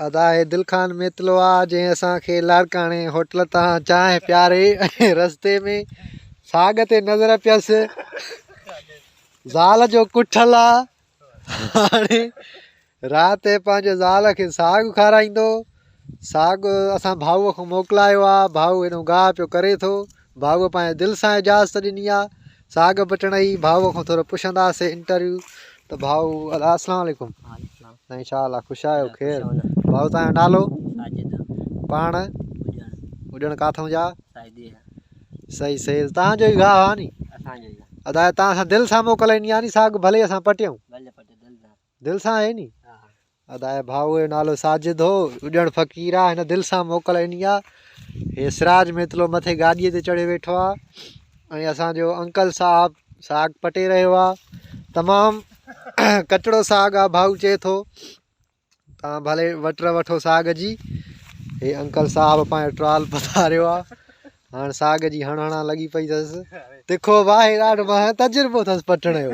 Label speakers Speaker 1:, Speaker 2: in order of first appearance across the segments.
Speaker 1: ادا هي دلخان ميتلو آ جنهن اسان کي لاڙڪاڻي هوٽل تان چانهه پياري ۽ رستي ۾ ساڳ تي نظر پيس. زال جو ڪٺل آ هاڻي رات پنهنجي زال کي ساڳ کارائيندو. ساڳ اسان ڀائوء کان موڪلايو آ. ڀائو هيڏو گاهه پيو ڪري ٿو. ڀائوء پنهنجي دل سان اجازت ڏني آ. ساڳ پٽڻ ئي ڀائوء کان ٿورو پڇنداسين انٽرويو ته ڀائو ادا اسلام عليڪم. سائين ڇا حال آ خوش آهيو خير ڀائو تان جو نالو پاڻ اڏڻ ڪاٿون جا صحيح صحيح تان جو ئي گاهه آ ني ادا تان سان دل سان موڪلائيندي آ ني ساڳ ڀلي اسان پٽيون دل سان آهي ني ادا ڀائو جو نالو ساجد هو اڏڻ فقير آ هن دل سان موڪل ڏني آ هي سراج ميتلو مٿي گاڏيء تي چڙهي ويٺو آ ۽ اسان جو انڪل صاحب ساڳ پٽي رهيو آ تمام ڪچڙو ساڳ آ ڀائو چئي ٿو تان ڀلي وٽر وٺو ساڳ جي هي انڪل صاحب پنهنجو ٽرال پڌاريو آ هاڻ ساڳ جي هڻ هڻان لڳي پئي اٿس تکو به آهي ڏاڍو معنيٰ تجربو اٿس پٽڻ جو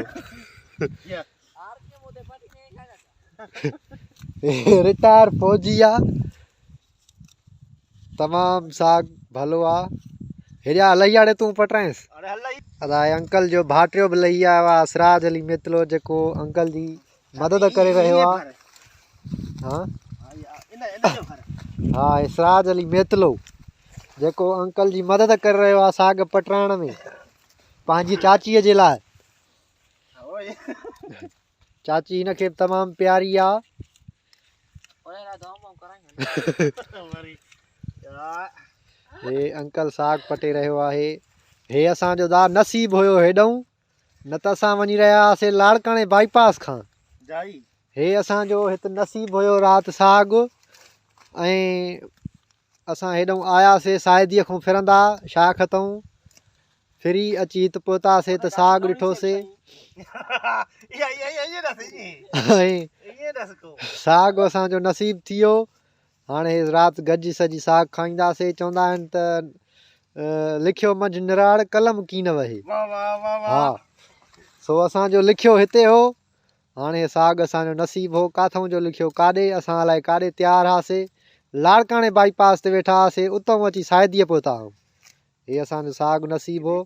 Speaker 1: رٽائر فوجي آ تمام ساڳ ڀلو آ هيڏيا لهي آڙي تون پٽرائينس ادا هي انڪل جو ڀاٽريو به لهي آيو آ سراج علي ميتلو جيڪو انڪل جي مدد ڪري رهيو آ ها ها هي سراج علي ميتلو جيڪو انڪل جي مدد ڪري رهيو آ ساڳ پٽرائڻ ۾ پنهنجي چاچيء جي لاء چاچي هن کي به تمام پياري آ. هي انڪل ساڳ پٽي رهيو آهي. هي اسان جو دا نصيب هيو هيڏئون نه ته اسان وڃي رهيا هئاسي لاڙڪاڻي بائي پاس کان. هي اسان جو هت نصيب هيو رات ساڳ ۽ اسان هيڏئون آياسي سائديء کان ڦرندا شاخ تئون ڦري اچي هت پهتاسي ته ساڳ ڏٺوسي ۽ ساڳ اسان جو نصيب ٿي ويو. هاڻي هي رات گڏجي سڄي ساڳ کائينداسي. چوندا آهن ته لکيو منجهه نراڙ قلم ڪين وهي. ها سو اسان جو لکيو هتي هو. هاڻي هي ساڳ اسان جو نصيب هو. ڪاٿئون جو لکيو ڪاڏي، اسان الائي ڪاڏي تيار هئاسي. لاڙڪاڻي بائي پاس تي ويٺا هئاسي، اتئون اچي سائديء پهتا آهيون. هي اسان جو ساڳ نصيب هو.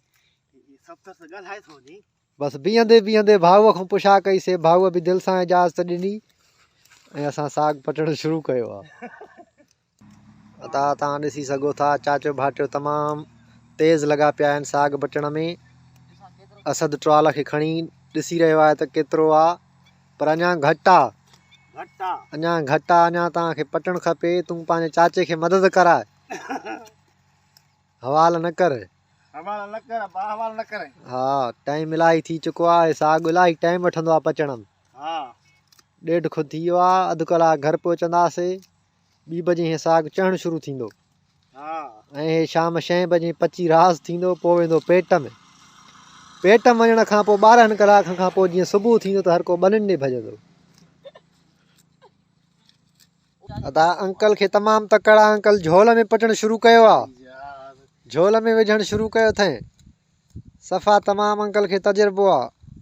Speaker 1: بس بيهندي بيهندي ڀائوء کان پڇا ڪئي سي، ڀائوء به دل سان اجازت ڏني ۽ اسان ساڳ پٽڻ شروع ڪيو آ. ادا توهان ڏسي سگهو ٿا چاچو ڀاٽيو تمام تيز لڳا پيا آهن ساڳ بٽڻ ۾ اسد ٽرال کي کڻي ڏسي رهيو آهي ته ڪيترو آ پر اڃا گهٽ آ اڃا گهٽ آ اڃا توهان کي پٽڻ کپي تون پنهنجي چاچي کي مدد ڪراء حوال نه ڪر
Speaker 2: حوال نه ڪر با حوال نه ڪر
Speaker 1: ها ٽائيم الاهي ٿي چڪو آهي ساڳ الاهي ٽائيم وٺندو آ پچڻ ۾
Speaker 2: ها
Speaker 1: ڏيڍ کن ٿي ويو آ اڌ ڪلاڪ گهر پهچنداسي ٻي بجي هي ساڳ چڙهڻ شروع ٿيندو ۽ هي شام ڇهين بجي پچي راس ٿيندو پوء ويندو پيٽ ۾ پيٽ ۾ وڃڻ کان پوء 12 ڪلاڪن کان پوء جيئن صبح ٿيندو ته هر ڪو ٻنين ڏي ڀڄندو. ادا انڪل کي تمام تڪڙ آ انڪل جهول ۾ پٽڻ شروع ڪيو آ جهول ۾ وجهڻ شروع ڪيو اٿئين. صفا تمام انڪل کي تجربو آ.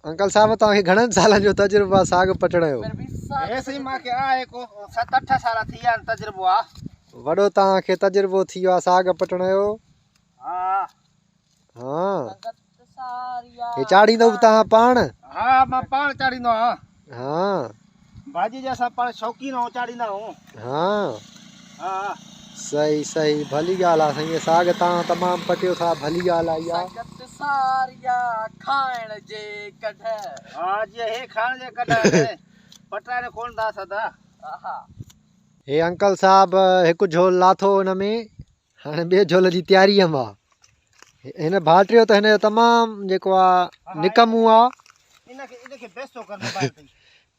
Speaker 1: انڪل صاحب توهان کي گهڻن سالن جو تجربو آ ساڳ پٽڻ جو.
Speaker 2: هي سائين مان کي آهي ڪو 7 8 سال ٿي ويا آهن تجربو آ.
Speaker 1: وڏو توهان کي تجربو ٿي ويو آ ساڳ پٽڻ جو.
Speaker 2: ها.
Speaker 1: ها. هي چاڙهيندو به توهان پاڻ؟
Speaker 2: ها مان پاڻ چاڙهيندو آهيان.
Speaker 1: ها.
Speaker 2: ڀاڄي جا اسان پاڻ شوقين آهيون چاڙهيندا آهيون.
Speaker 1: ها.
Speaker 2: ها.
Speaker 1: صحيح صحيح ڀلي ڳالهه آ سائين هي ساڳ تان تمام پٽيو ٿا ڀلي ڳالهه آ اها.
Speaker 3: سنگت ساريا کائڻ جي ڪڍ.
Speaker 2: ها جي هي کائڻ جي ڪڍ آهن پٽائڻ ڪون ٿا سدا.
Speaker 1: هي انڪل صاحب هڪ جهول لاٿو ان ۾ هاڻي ٻئي جهول جي تياري م آ. هن ڀاٽريو ته هن جو تمام جيڪو آ نڪمو آ.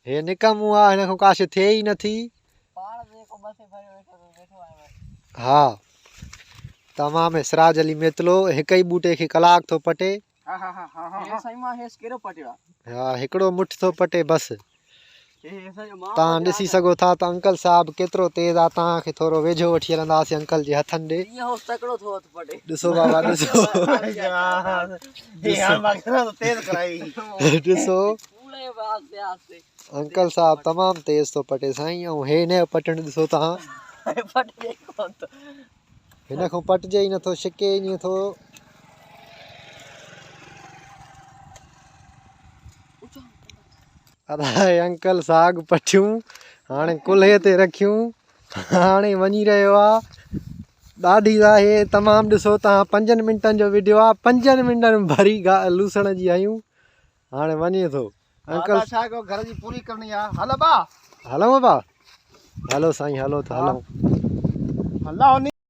Speaker 1: هي نڪمو آ هن کان ڪا شي ٿئي ئي نٿي. ها تمام سراج علي ميتلو هڪ ئي ٻوٽي کي ڪلاڪ ٿو پٽي. ها هڪڙو مٺ ٿو پٽي بس. توهان ڏسي سگهو ٿا ته انڪل صاحب ڪيترو تيز آ توهان کي ٿورو ويجهو وٺي هلنداسين انڪل جي هٿن ڏي ڏسو بابا ڏسو ڏسو انڪل صاحب تمام تيز ٿو پٽي سائين ۽ هي هن جو پٽڻ ڏسو توهان.
Speaker 3: پٽجي ئي ڪونه ٿو.
Speaker 1: هن کان پٽجي ئي نٿو ڇڪي ئي نٿو. ادا هي انڪل ساڳ پٽيون هاڻي ڪلهي تي رکيون هاڻي وڃي رهيو آ ڏاڍي آهي تمام ڏسو توهان پنجن منٽن جو وڊيو آ پنجن منٽن ۾ ڀري لوسڻ جي آيون هاڻي وڃي ٿو انڪل
Speaker 2: ڇا ڪيو گهر جي پوري ڪرڻي آ هل ابا
Speaker 1: هلون ابا هلو سائين هلو ته هلون
Speaker 2: هلا.